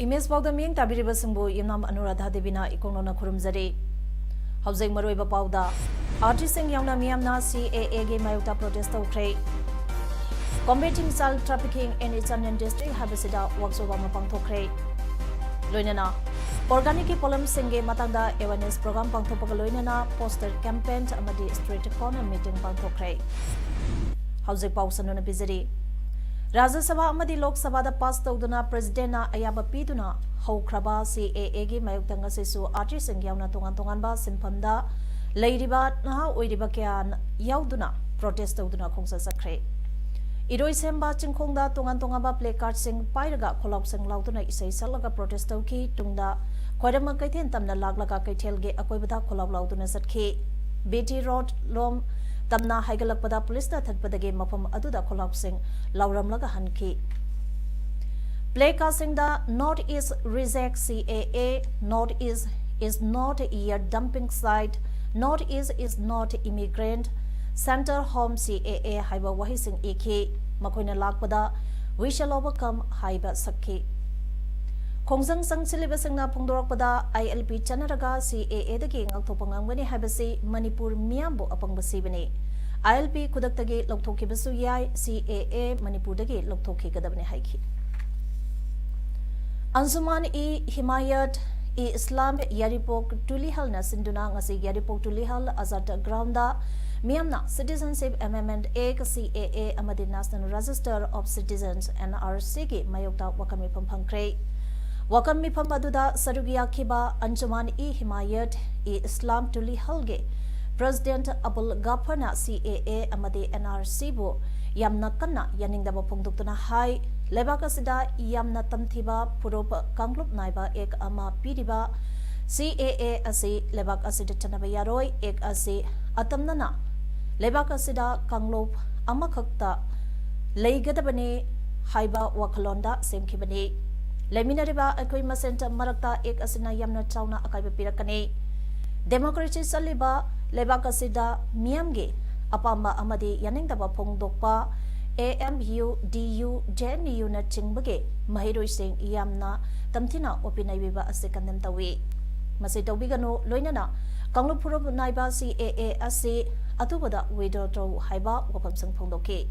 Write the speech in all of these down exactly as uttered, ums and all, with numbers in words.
Image ꯄꯥꯎꯗ ꯃꯤꯠꯌꯦꯡ ꯇꯥꯕꯤꯔꯤꯕꯁꯤꯡꯕꯨ ꯌꯨꯝꯅꯥꯝ ꯑꯅꯨꯔꯥꯙꯥ ꯗꯦꯕꯤꯅ ꯏꯀꯣꯛꯅꯧꯅ ꯈꯨꯔꯨꯝꯖꯔꯤ꯫ ꯍꯧꯖꯤꯛ ꯃꯔꯨꯑꯣꯏꯕ ꯄꯥꯎꯗ, ꯑꯥꯔꯇꯤꯁꯁꯤꯡ ꯌꯥꯎꯅ ꯃꯤꯌꯥꯝꯅ ꯁꯤ ꯑꯦ ꯑꯦꯒꯤ ꯃꯥꯌꯣꯛꯇ ꯄ꯭ꯔꯣꯇꯦꯁ ꯇꯧꯈ꯭ꯔꯦ꯫ Combating Child Trafficking in Eastern District ꯍꯥꯏꯕꯁꯤꯗ ꯋꯥꯛꯁꯣꯞ ꯑꯃ ꯄꯥꯡꯊꯣꯛꯈ꯭ꯔꯦ꯫ ꯂꯣꯏꯅꯅ ꯑꯣꯔꯒꯥꯅꯤꯛꯀꯤ ꯄꯣꯠꯂꯝꯁꯤꯡꯒꯤ ꯃꯇꯥꯡꯗ ꯑꯦꯋꯦꯔꯅꯦꯁ ꯄ꯭ꯔꯣꯒ꯭ꯔꯥꯝ ꯄꯥꯡꯊꯣꯛꯄꯒ ꯂꯣꯏꯅꯅ ꯄꯣꯁꯇꯔ ꯀꯦꯝꯄꯦꯟ ꯑꯃꯗꯤ ꯁ꯭ꯇ꯭ꯔꯤꯠ ꯀꯣꯔꯅꯔ ꯃꯤꯇꯤꯡ ꯄꯥꯡꯊꯣꯛꯈ꯭ꯔꯦ꯫ ꯍꯧꯖꯤꯛ ꯄꯥꯎ ꯁꯟꯗꯣꯛꯅ ꯄꯤꯖꯔꯤ꯫ ꯔꯥꯖ꯭ꯌ ꯁꯚꯥ ꯑꯃꯗꯤ ꯂꯣꯛ ꯁꯚꯥꯗ ꯄꯥꯁ ꯇꯧꯗꯨꯅ ꯄ꯭ꯔꯦꯁꯤꯗꯦꯟꯠꯅ ꯑꯌꯥꯕ ꯄꯤꯗꯨꯅ ꯍꯧꯈ꯭ꯔꯕ ꯁꯤ ꯑꯦ ꯑꯦꯒꯤ ꯃꯥꯌꯣꯛꯇ ꯉꯁꯤꯁꯨ ꯑꯥꯔꯇꯤꯁꯁꯤꯡ ꯌꯥꯎꯅ ꯇꯣꯉꯥꯟ ꯇꯣꯉꯥꯟꯕ ꯁꯤꯟꯐꯝꯗ ꯂꯩꯔꯤꯕ ꯅꯍꯥ ꯑꯣꯏꯔꯤꯕ ꯀꯌꯥ ꯌꯥꯎꯗꯨꯅ ꯄ꯭ꯔꯣꯇꯦꯁ ꯇꯧꯗꯨꯅ ꯈꯣꯡꯆꯠ ꯆꯠꯈ꯭ꯔꯦ꯫ ꯏꯔꯣꯏꯁꯦꯝꯕ ꯆꯤꯡꯈꯣꯡꯗ ꯇꯣꯉꯥꯟ ꯇꯣꯉꯥꯟꯕ ꯄ꯭ꯂꯦ ꯀꯥꯔꯗꯁꯤꯡ ꯄꯥꯏꯔꯒ ꯈꯣꯜꯂꯥꯎꯁꯤꯡ ꯂꯥꯎꯗꯨꯅ ꯏꯁꯩ ꯁꯛꯂꯒ ꯄ꯭ꯔꯣꯇꯦꯁ ꯇꯧꯈꯤ꯫ ꯇꯨꯡꯗ ꯈ꯭ꯋꯥꯏꯔꯝꯕ ꯀꯩꯊꯦꯜ ꯇꯝꯅ ꯂꯥꯛꯂꯒ ꯀꯩꯊꯦꯜꯒꯤ ꯑꯀꯣꯏꯕꯗ ꯈꯣꯜꯂꯥꯎ ꯂꯥꯎꯗꯨꯅ ꯆꯠꯈꯤ꯫ ꯕꯤ ꯇꯤ ꯔꯣꯗ ꯂꯣꯝ ꯇꯝꯅ ꯍꯥꯏꯒꯠꯂꯛꯄꯗ ꯄꯨꯂꯤꯁꯅ ꯊꯠꯄꯗꯒꯤ ꯃꯐꯝ ꯑꯗꯨꯗ ꯈꯣꯜꯂꯥꯎꯁꯤꯡ ꯂꯥꯎꯔꯝꯂꯒ ꯍꯟꯈꯤ꯫ ꯄ꯭ꯂꯦ ꯀꯥꯔꯗꯁꯤꯡꯗ "North East reject C A A", "North East is not a dumping site", "North East is not immigrant center home C A A" ꯍꯥꯏꯕ ꯋꯥꯍꯩꯁꯤꯡ ꯏꯈꯤ꯫ ꯃꯈꯣꯏꯅ ꯂꯥꯛꯄꯗ "We shall overcome" ꯍꯥꯏꯕ ꯁꯛꯈꯤ꯫ ꯈꯣꯡꯖꯪ ꯆꯪꯁꯤꯜꯂꯤꯕꯁꯤꯡꯅ ꯐꯣꯡꯗꯣꯔꯛꯄꯗ, ꯑꯥꯏ ꯑꯦꯜ ꯄꯤ ꯆꯠꯅꯔꯒ ꯁꯤ ꯑꯦ ꯑꯦꯗꯒꯤ ꯉꯥꯛꯊꯣꯛꯄ ꯉꯝꯒꯅꯤ ꯍꯥꯏꯕꯁꯤ ꯃꯅꯤꯄꯨꯔ ꯃꯤꯌꯥꯝꯕꯨ ꯑꯄꯪꯕ ꯁꯤꯕꯅꯤ꯫ ꯑꯥꯏ ꯑꯦꯜ ꯄꯤ ꯈꯨꯗꯛꯇꯒꯤ ꯂꯧꯊꯣꯛꯈꯤꯕꯁꯨ ꯌꯥꯏ, ꯁꯤ ꯑꯦ ꯑꯦ ꯃꯅꯤꯄꯨꯔꯗꯒꯤ ꯂꯧꯊꯣꯛꯈꯤꯒꯗꯕꯅꯤ ꯍꯥꯏꯈꯤ꯫ ꯑꯟꯖꯨꯃꯥꯟ ꯏ ꯍꯤꯃꯥꯌꯠ ꯏ ꯏꯁꯂꯥꯝ ꯌꯥꯏꯔꯤꯄꯣꯛ ꯇꯨꯂꯤꯍꯜꯅ ꯁꯤꯟꯗꯨꯅ ꯉꯁꯤ ꯌꯥꯏꯔꯤꯄꯣꯛ ꯇꯨꯂꯤꯍꯜ ꯑꯖꯥꯗ ꯒ꯭ꯔꯥꯎꯟꯗ ꯃꯤꯌꯥꯝꯅ Citizenship Amendment Act, C A A, ꯑꯃꯗꯤ National Register of Citizens, N R C, ꯒꯤ ꯃꯥꯌꯣꯛꯇ ꯋꯥꯀꯠ ꯃꯤꯐꯝ ꯐꯝꯈ꯭ꯔꯦ꯫ ꯋꯥꯀꯠ ꯃꯤꯐꯝ ꯑꯗꯨꯗ ꯁꯔꯨꯛ ꯌꯥꯈꯤꯕ ꯑꯟꯖꯨꯃꯥꯟ ꯏ ꯍꯤꯃꯥꯌꯠ ꯏ ꯏꯁꯂꯥꯝ ꯇꯨꯂꯤꯍꯜꯒꯤ ꯄ꯭ꯔꯦꯁꯤꯗꯦꯟꯠ ꯑꯕꯨꯜ ꯒꯥꯐꯔꯅ ꯁꯤ ꯑꯦ ꯑꯦ ꯑꯃꯗꯤ ꯑꯦꯟ ꯑꯥꯔ ꯁꯤꯕꯨ ꯌꯥꯝꯅ ꯀꯟꯅ ꯌꯥꯅꯤꯡꯗꯕ ꯐꯣꯡꯗꯣꯛꯇꯨꯅ ꯍꯥꯏ, ꯂꯩꯕꯥꯛ ꯑꯁꯤꯗ ꯌꯥꯝꯅ ꯇꯝꯊꯤꯕ ꯐꯨꯔꯨꯞ ꯀꯥꯡꯂꯨꯞ ꯅꯥꯏꯕ ꯑꯦꯛ ꯑꯃ ꯄꯤꯔꯤꯕ ꯁꯤ ꯑꯦ ꯑꯦ ꯑꯁꯤ ꯂꯩꯕꯥꯛ ꯑꯁꯤꯗ ꯆꯠꯅꯕ ꯌꯥꯔꯣꯏ꯫ ꯑꯦꯛ ꯑꯁꯤ ꯑꯇꯝꯅꯅ ꯂꯩꯕꯥꯛ ꯑꯁꯤꯗ ꯀꯥꯡꯂꯨꯞ ꯑꯃꯈꯛꯇ ꯂꯩꯒꯗꯕꯅꯤ ꯍꯥꯏꯕ ꯋꯥꯈꯜꯂꯣꯟꯗ ꯁꯦꯝꯈꯤꯕꯅꯤ꯫ ꯂꯩꯃꯤꯟꯅꯔꯤꯕ ꯑꯩꯈꯣꯏ ꯃꯁꯦꯟ ꯃꯔꯛꯇ ꯑꯦꯛ ꯑꯁꯤꯅ ꯌꯥꯝꯅ ꯆꯥꯎꯅ ꯑꯀꯥꯏꯕ ꯄꯤꯔꯛꯀꯅꯤ꯫ ꯗꯦꯃꯣꯀ꯭ꯔꯦꯁꯤ ꯆꯠꯂꯤꯕ ꯂꯩꯕꯥꯛ ꯑꯁꯤꯗ ꯃꯤꯌꯥꯝꯒꯤ ꯑꯄꯥꯝꯕ ꯑꯃꯗꯤ ꯌꯥꯅꯤꯡꯗꯕ ꯐꯣꯡꯗꯣꯛꯄ A M U, D U, J N ꯌꯨꯅꯆꯤꯡꯕꯒꯤ ꯃꯍꯩꯔꯣꯏꯁꯤꯡ ꯌꯥꯝꯅ ꯇꯝꯊꯤꯅ ꯑꯣꯄꯤ ꯅꯩꯕꯤꯕ ꯑꯁꯤ ꯀꯟꯗꯦꯝ ꯇꯧꯏ꯫ ꯃꯁꯤ ꯇꯧꯕꯤꯒꯅꯨ, ꯂꯣꯏꯅꯅ ꯀꯥꯡꯂꯨꯞ ꯐꯨꯔꯨꯞ ꯅꯥꯏꯕ ꯁꯤ ꯑꯦ ꯑꯦ ꯑꯁꯤ ꯑꯊꯨꯕꯗ ꯋꯤꯗ꯭ꯔꯣ ꯇꯧ ꯍꯥꯏꯕ ꯋꯥꯐꯝꯁꯤꯡ ꯐꯣꯡꯗꯣꯛꯈꯤ꯫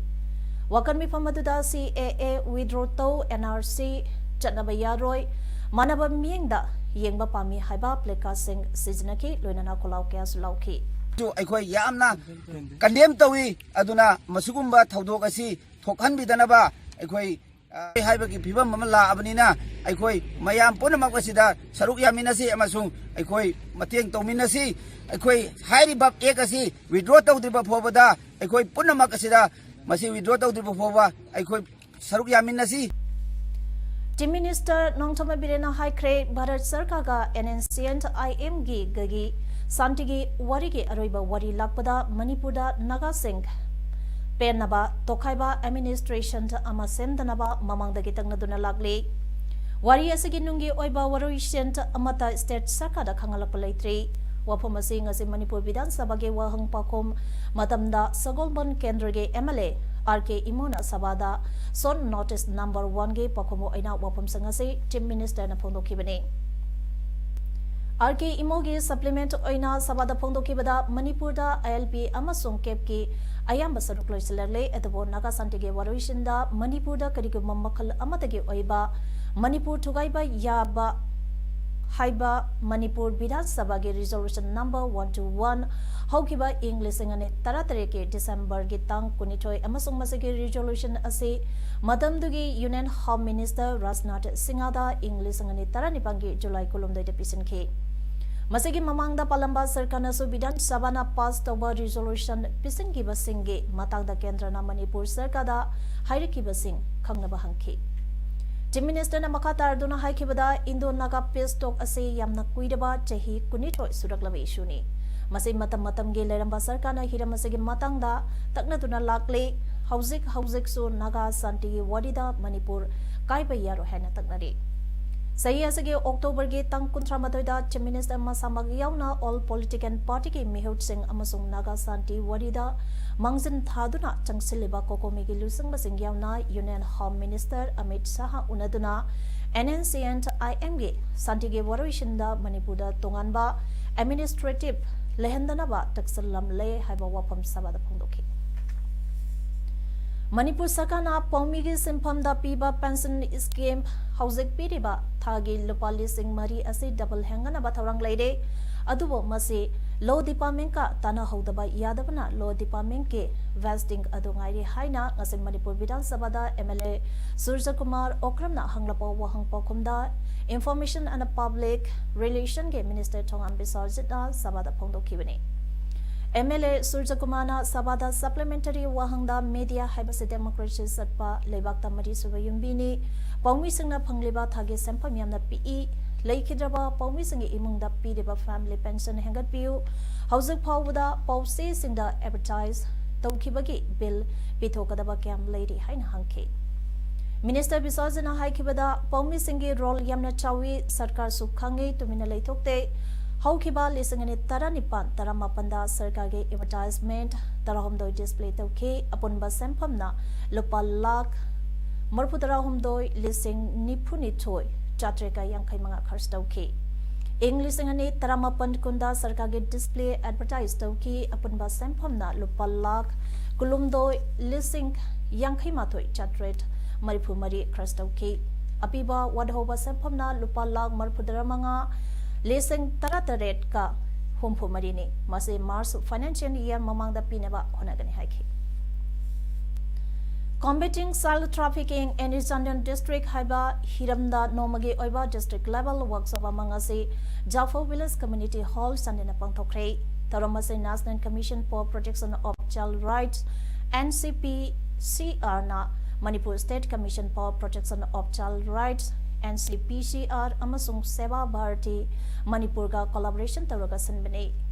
ꯋꯥꯀꯟ ꯃꯤꯐꯝ ꯑꯗꯨꯗ ꯁꯤ ꯑꯦ ꯑꯦ ꯋꯤꯗ꯭ꯔꯣ ꯇꯧ, ꯑꯦꯟ ꯑꯥꯔ ꯁꯤ ꯆꯠꯅꯕ ꯌꯥꯔꯣꯏ, ꯃꯥꯟꯅꯕ ꯃꯤꯠꯌꯦꯡꯗ ꯌꯦꯡꯕ ꯄꯥꯝꯃꯤ ꯍꯥꯏꯕ ꯄ꯭ꯂꯦꯀꯥꯔꯗꯁꯤꯡ ꯁꯤꯖꯤꯟꯅꯈꯤ, ꯂꯣꯏꯅꯅ ꯈꯣꯜꯂꯥꯎ ꯀꯌꯥꯁꯨ ꯂꯥꯎꯈꯤ꯫ ꯑꯩꯈꯣꯏ ꯌꯥꯝꯅ ꯀꯟꯗꯦꯝ ꯇꯧꯏ꯫ ꯑꯗꯨꯅ ꯃꯁꯤꯒꯨꯝꯕ ꯊꯧꯗꯣꯛ ꯑꯁꯤ ꯊꯣꯛꯍꯟꯕꯤꯗꯅꯕ ꯑꯩꯈꯣꯏ, ꯑ, ꯍꯥꯏꯕꯒꯤ ꯐꯤꯕꯝ ꯑꯃ ꯂꯥꯛꯑꯕꯅꯤꯅ, ꯑꯩꯈꯣꯏ ꯃꯌꯥꯝ ꯄꯨꯝꯅꯃꯛ ꯑꯁꯤꯗ ꯁꯔꯨꯛ ꯌꯥꯃꯤꯟꯅꯁꯤ ꯑꯃꯁꯨꯡ ꯑꯩꯈꯣꯏ ꯃꯇꯦꯡ ꯇꯧꯃꯤꯟꯅꯁꯤ꯫ ꯑꯩꯈꯣꯏ ꯍꯥꯏꯔꯤꯕ ꯑꯦꯛ ꯑꯁꯤ ꯋꯤꯗ꯭ꯔꯣ ꯇꯧꯗ꯭ꯔꯤꯕ ꯐꯥꯎꯕꯗ, ꯑꯩꯈꯣꯏ ꯄꯨꯝꯅꯃꯛ ꯑꯁꯤꯗ ꯃꯁꯤ ꯋꯤꯗ꯭ꯔꯣ ꯇꯧꯗ꯭ꯔꯤꯕ ꯐꯥꯎꯕ ꯑꯩꯈꯣꯏ ꯁꯔꯨꯛ ꯌꯥꯃꯤꯟꯅꯁꯤ꯫ Chief Minister ꯅꯣꯡꯊꯣꯝꯕꯝ ꯕꯤꯔꯦꯟꯅ ꯍꯥꯏꯈ꯭ꯔꯦ, ꯚꯥꯔꯠ ꯁꯔꯀꯥꯔꯒ N N C N I ꯑꯦꯝꯒꯤ ꯒꯒꯤ ꯁꯥꯟꯇꯤꯒꯤ ꯋꯥꯔꯤꯒꯤ ꯑꯔꯣꯏꯕ ꯋꯥꯔꯤ ꯂꯥꯛꯄꯗ ꯃꯅꯤꯄꯨꯔꯗ ꯅꯥꯒꯥꯁꯤꯡ ꯄꯦꯟꯅꯕ ꯇꯣꯈꯥꯏꯕ administration ꯑꯃ ꯁꯦꯝꯗꯅꯕ ꯃꯃꯥꯡꯗꯒꯤ ꯇꯛꯅꯗꯨꯅ ꯂꯥꯛꯂꯤ꯫ ꯋꯥꯔꯤ ꯑꯁꯤꯒꯤ ꯅꯨꯡꯒꯤ ꯑꯣꯏꯕ ꯋꯥꯔꯣꯏꯁꯤꯟ ꯑꯃꯠꯇ state ꯁꯔꯀꯥꯔꯗ ꯈꯪꯍꯜꯂꯛꯄ ꯂꯩꯇ꯭ꯔꯤ꯫ ꯋꯥꯐꯝ ꯑꯁꯤ ꯉꯁꯤ ꯃꯅꯤꯄꯨꯔ ꯕꯤꯙꯥꯟ ꯁꯚꯥꯒꯤ ꯋꯥꯍꯪ ꯄꯥꯎꯈꯨꯝ ꯃꯇꯝꯗ ꯁꯒꯣꯜꯕꯟ ꯀꯦꯟꯗ꯭ꯔꯒꯤ ꯑꯦꯝ ꯑꯦꯜ ꯑꯦ ꯑꯥꯔ ꯀꯦ ꯏꯃꯣꯅ ꯁꯚꯥꯗ ꯁꯣꯟ ꯅꯣꯇꯤꯁ ꯅꯝꯕꯔ ꯋꯥꯟꯒꯤ ꯄꯥꯎꯈꯨꯝ ꯑꯣꯏꯅ ꯋꯥꯐꯝꯁꯤꯡ ꯑꯁꯤ Chief Ministerꯅ ꯐꯣꯡꯗꯣꯛꯈꯤꯕꯅꯤ꯫ ꯑꯥꯔ ꯀꯦ ꯏꯃꯣꯒꯤ supplement ꯑꯣꯏꯅ ꯁꯚꯥꯗ ꯐꯣꯡꯗꯣꯛꯈꯤꯕꯗ ꯃꯅꯤꯄꯨꯔꯗ ꯑꯥꯏ ꯑꯦꯜ ꯄꯤ ꯑꯃꯁꯨꯡ ꯀꯦꯞꯀꯤ ꯑꯌꯥꯝꯕ ꯁꯔꯨꯛ ꯂꯣꯏꯁꯤꯜꯂꯛꯂꯦ, ꯑꯗꯨꯕꯨ ꯅꯥꯒꯥ ꯁꯥꯟꯇꯤꯒꯤ ꯋꯥꯔꯣꯏꯁꯤꯟꯗ ꯃꯅꯤꯄꯨꯔꯗ ꯀꯔꯤꯒꯨꯝꯕ ꯃꯈꯜ ꯑꯃꯠꯇꯒꯤ ꯑꯣꯏꯕ ꯃꯅꯤꯄꯨꯔ ꯊꯨꯒꯥꯏꯕ ꯌꯥꯕ ꯍꯥꯏꯕ ꯃꯅꯤꯄꯨꯔ ꯕꯤꯙꯥꯟ ꯁꯚꯥꯒꯤ resolution number one two one ꯍꯧꯈꯤꯕ ꯏꯪ ꯂꯤꯁꯤꯡ ꯑꯅꯤ ꯇꯔꯥꯇꯔꯦꯠꯀꯤ ꯗꯤꯁꯦꯝꯕꯔꯒꯤ ꯇꯥꯡ ꯀꯨꯟꯅꯤꯊꯣꯏ ꯑꯃꯁꯨꯡ ꯃꯁꯤꯒꯤ resolution ꯑꯁꯤ ꯃꯇꯝꯗꯨꯒꯤ Union Home Minister ꯔꯥꯖꯅꯥꯊ ꯁꯤꯡꯍꯗ ꯏꯪ ꯂꯤꯁꯤꯡ ꯑꯅꯤ ꯇꯔꯥꯅꯤꯄꯥꯟꯒꯤ ꯖꯨꯂꯥꯏ ꯀꯨꯟꯍꯨꯝꯗꯣꯏꯗ ꯄꯤꯁꯤꯟꯈꯤ꯫ ꯃꯁꯤꯒꯤ ꯃꯃꯥꯡꯗ ꯄꯥꯜꯂꯝꯕ ꯁꯔꯀꯥꯔꯅꯁꯨ ꯕꯤꯙꯥꯟ ꯁꯚꯥꯅ ꯄꯥꯁ ꯇꯧꯕ ꯔꯤꯖꯣꯂꯨꯁꯟ ꯄꯤꯁꯤꯟꯈꯤꯕꯁꯤꯡꯒꯤ ꯃꯇꯥꯡꯗ ꯀꯦꯟꯗ꯭ꯔꯅ ꯃꯅꯤꯄꯨꯔ ꯁꯔꯀꯥꯔꯗ ꯍꯥꯏꯔꯛꯈꯤꯕꯁꯤꯡ ꯈꯪꯅꯕ ꯍꯪꯈꯤ꯫ ꯆꯤꯐ ꯃꯤꯅꯤꯁꯇꯔꯅ ꯃꯈꯥ ꯇꯥꯔꯗꯨꯅ ꯍꯥꯏꯈꯤꯕꯗ, ꯏꯟꯗꯣ ꯅꯥꯒꯥ ꯄꯤꯁ ꯇꯣꯛ ꯑꯁꯤ ꯌꯥꯝꯅ ꯀꯨꯏꯔꯕ ꯆꯍꯤ ꯀꯨꯟꯅꯤꯊꯣꯏ ꯁꯨꯔꯛꯂꯕ ꯏꯁꯨꯅꯤ꯫ ꯃꯁꯤ ꯃꯇꯝ ꯃꯇꯝꯒꯤ ꯂꯩꯔꯝꯕ ꯁꯔꯀꯥꯔꯅ ꯍꯤꯔꯝ ꯑꯁꯤꯒꯤ ꯃꯇꯥꯡꯗ ꯇꯛꯅꯗꯨꯅ ꯂꯥꯛꯂꯤ꯫ ꯍꯧꯖꯤꯛ ꯍꯧꯖꯤꯛꯁꯨ ꯅꯥꯒꯥ ꯁꯥꯟꯇꯤꯒꯤ ꯋꯥꯔꯤꯗ ꯃꯅꯤꯄꯨꯔ ꯀꯥꯏꯕ ꯌꯥꯔꯣꯏ ꯍꯥꯏꯅ ꯇꯛꯅꯔꯤ꯫ ꯆꯍꯤ ꯑꯁꯤꯒꯤ ꯑꯣꯛꯇꯣꯕꯔꯒꯤ ꯇꯥꯡ ꯀꯨꯟꯊ꯭ꯔꯥ ꯃꯥꯊꯣꯏꯗ ꯆꯤꯐ ꯃꯤꯅꯤꯁꯇꯔ ꯃꯁꯥꯃꯛ ꯌꯥꯎꯅ ꯑꯣꯜ ꯄꯣꯂꯤꯇꯤꯀꯦꯜ ꯄꯥꯔꯇꯤꯒꯤ ꯃꯤꯍꯨꯠꯁꯤꯡ ꯑꯃꯁꯨꯡ ꯅꯥꯒꯥ ꯁꯥꯟꯇꯤ ꯋꯥꯔꯤꯗ ꯃꯥꯡꯖꯤꯟ ꯊꯥꯗꯨꯅ ꯆꯪꯁꯤꯜꯂꯤꯕ ꯀꯣꯀꯣꯃꯤꯒꯤ ꯂꯨꯆꯤꯡꯕꯁꯤꯡ ꯌꯥꯎꯅ union home minister Amit Shah ꯎꯅꯗꯨꯅ NNCN IMꯒꯤ ꯁꯥꯟꯇꯤꯒꯤ ꯋꯥꯔꯣꯏꯁꯤꯟꯗ ꯃꯅꯤꯄꯨꯔꯗ ꯇꯣꯉꯥꯟꯕ ꯑꯦꯗꯃꯤꯅꯤꯁꯇ꯭ꯔꯦꯇꯤꯚ ꯂꯩꯍꯟꯗꯅꯕ ꯇꯛꯁꯤꯜꯂꯝꯂꯦ ꯍꯥꯏꯕ ꯋꯥꯐꯝ ꯁꯚꯥꯗ ꯐꯣꯡꯗꯣꯛꯈꯤ꯫ ꯃꯅꯤꯄꯨꯔ ꯁꯔꯀꯥꯔꯅ ꯄꯥꯎꯃꯤꯒꯤ ꯁꯤꯟꯐꯝꯗ ꯄꯤꯕ ꯄꯦꯟꯁꯟ ꯁ꯭ꯀꯤꯝ ꯍꯧꯖꯤꯛ ꯄꯤꯔꯤꯕ ꯊꯥꯒꯤ ꯂꯨꯄꯥ ꯂꯤꯁꯤꯡ ꯃꯔꯤ ꯑꯁꯤ ꯗꯕꯜ ꯍꯦꯟꯒꯠꯅꯕ ꯊꯧꯔꯥꯡ ꯂꯩꯔꯦ꯫ ꯑꯗꯨꯕꯨ ꯃꯁꯤ ꯂꯣ ꯗꯤꯄꯥꯔꯠꯃꯦꯟꯠꯀ ꯇꯥꯟꯅꯍꯧꯗꯕ ꯌꯥꯗꯕꯅ ꯂꯣ ꯗꯤꯄꯥꯔꯠꯃꯦꯟꯠꯀꯤ ꯋꯦꯁꯇꯤꯡ ꯑꯗꯨ ꯉꯥꯏꯔꯤ ꯍꯥꯏꯅ ꯉꯁꯤ ꯃꯅꯤꯄꯨꯔ ꯕꯤꯙꯥꯟ ꯁꯚꯥꯗ MLA ꯁꯨꯔꯖꯀꯨꯃꯥꯔ ꯑꯣꯀ꯭ꯔꯝꯅ ꯍꯪꯂꯛꯄ ꯋꯥꯍꯪ ꯄꯥꯎꯈꯨꯝꯗ Information and Public Relationꯒꯤ ꯃꯤꯅꯤꯁꯇꯔ ꯊꯣꯉꯥꯝ ꯕꯤꯁ꯭ꯋꯖꯤꯠꯅ ꯁꯚꯥꯗ ꯐꯣꯡꯗꯣꯛꯈꯤꯕꯅꯤ꯫ MLA ꯁꯨꯔꯖꯀꯨꯃꯥꯔꯅ ꯁꯚꯥꯗ ꯁꯄ꯭ꯂꯤꯃꯦꯟꯇꯔꯤ ꯋꯥꯍꯪꯗ ꯃꯤꯗꯤꯌꯥ ꯍꯥꯏꯕꯁꯤ ꯗꯦꯃꯣꯀ꯭ꯔꯦꯁꯤ ꯆꯠꯄ ꯂꯩꯕꯥꯛꯇ ꯃꯔꯤꯁꯨꯕ ꯌꯨꯝꯕꯤꯅꯤ꯫ ꯄꯥꯎꯃꯤꯁꯤꯡꯅ ꯐꯪꯂꯤꯕ ꯊꯥꯒꯤ ꯁꯦꯟꯐꯝ ꯌꯥꯝꯅ ꯄꯤꯛꯏ꯫ ꯂꯩꯈꯤꯗ꯭ꯔꯕ ꯄꯥꯎꯃꯤꯁꯤꯡꯒꯤ ꯏꯃꯨꯡꯗ ꯄꯤꯔꯤꯕ ꯐꯦꯃꯤꯂꯤ ꯄꯦꯟꯁꯟ ꯍꯦꯟꯒꯠꯄꯤꯌꯨ꯫ ꯍꯧꯖꯤꯛ ꯐꯥꯎꯕꯗ ꯄꯥꯎꯆꯦꯁꯤꯡꯗ ꯑꯦꯗꯚꯔꯇꯥꯏꯖ ꯇꯧꯈꯤꯕꯒꯤ ꯕꯤꯜ ꯄꯤꯊꯣꯛꯀꯗꯕ ꯀꯌꯥꯝ ꯂꯩꯔꯤ ꯍꯥꯏꯅ ꯍꯪꯈꯤ꯫ ꯃꯤꯅꯤꯁꯇꯔ ꯕꯤꯁ꯭ꯋꯖꯤꯠꯅ ꯍꯥꯏꯈꯤꯕꯗ, ꯄꯥꯎꯃꯤꯁꯤꯡꯒꯤ ꯔꯣꯜ ꯌꯥꯝꯅ ꯆꯥꯎꯏ, ꯁꯔꯀꯥꯔꯁꯨ ꯈꯪꯏ, ꯇꯨꯃꯤꯟꯅ ꯂꯩꯊꯣꯛꯇꯦ꯫ ꯍꯧꯈꯤꯕ ꯂꯤꯁꯤꯡ ꯑꯅꯤ ꯇꯔꯥꯅꯤꯄꯥꯟ ꯇꯔꯥꯃꯥꯄꯟꯗ ꯁꯔꯀꯥꯔꯒꯤ ꯑꯦꯗꯚꯔꯇꯥꯏꯖꯃꯦꯟꯠ ꯇꯔꯥꯍꯨꯝꯗꯣꯏ ꯗꯤꯁꯄ꯭ꯂꯦ ꯇꯧꯈꯤ꯫ ꯑꯄꯨꯟꯕ ꯁꯦꯟꯐꯝꯅ ꯂꯨꯄꯥ ꯂꯥꯈ ꯃꯔꯤꯐꯨꯇꯔꯥꯍꯨꯝꯗꯣꯏ ꯂꯤꯁꯤꯡ ꯅꯤꯐꯨꯅꯤꯊꯣꯏ ꯆꯥꯇ꯭ꯔꯦꯠꯀ ꯌꯥꯡꯈꯩ ꯃꯉꯥ ꯈꯔꯆ ꯇꯧꯈꯤ꯫ ꯏꯪ ꯂꯤꯁꯤꯡ ꯑꯅꯤ ꯇꯔꯥꯃꯥꯄꯟ ꯀꯨꯟꯗ ꯁꯔꯀꯥꯔꯒꯤ ꯗꯤꯁꯄ꯭ꯂꯦ ꯑꯦꯗꯚꯔꯇꯥꯏꯖ ꯇꯧꯈꯤ꯫ ꯑꯄꯨꯟꯕ ꯁꯦꯟꯐꯝꯅ ꯂꯨꯄꯥ ꯂꯥꯈ ꯀꯨꯟꯍꯨꯝꯗꯣꯏ ꯂꯤꯁꯤꯡ ꯌꯥꯡꯈꯩ ꯃꯥꯊꯣꯏ ꯆꯥꯇ꯭ꯔꯦꯠ ꯃꯔꯤꯐꯨ ꯃꯔꯤ ꯈꯔꯆ ꯇꯧꯈꯤ꯫ ꯑꯄꯤꯕ ꯋꯥꯠꯍꯧꯕ ꯁꯦꯟꯐꯝꯅ ꯂꯨꯄꯥ ꯂꯥꯈ ꯃꯔꯤꯐꯨꯇꯔꯥꯃꯉꯥ ꯂꯤꯁꯤꯡ ꯇꯔꯥꯇꯔꯦꯠꯀ ꯍꯨꯝꯐꯨ ꯃꯔꯤꯅꯤ꯫ ꯃꯁꯤ ꯃꯥꯔꯆ ꯐꯥꯏꯅꯥꯟꯁꯤꯌꯦꯜ ꯏꯌꯔ ꯃꯃꯥꯡꯗ ꯄꯤꯅꯕ ꯍꯣꯠꯅꯒꯅꯤ ꯍꯥꯏꯈꯤ꯫ Combating Child Trafficking in East Chandel District ꯍꯥꯏꯕ ꯍꯤꯔꯝꯗ ꯅꯣꯡꯃꯒꯤ ꯑꯣꯏꯕ district level workshop ꯑꯃ ꯉꯁꯤ ꯖꯥꯐꯧ Village Community Hall ꯆꯥꯟꯗꯦꯜꯗ ꯄꯥꯡꯊꯣꯛꯈ꯭ꯔꯦ꯫ ꯊꯧꯔꯝ ꯑꯁꯤ National Commission for Protection of Child Rights, N C P C R ꯅ, Manipur State Commission for Protection of Child Rights, N C P C R, ꯑꯃꯁꯨꯡ Seva Bharati ꯃꯅꯤꯄꯨꯔꯒ collaboration ꯇꯧꯔꯒ ꯁꯤꯟꯕꯅꯤ꯫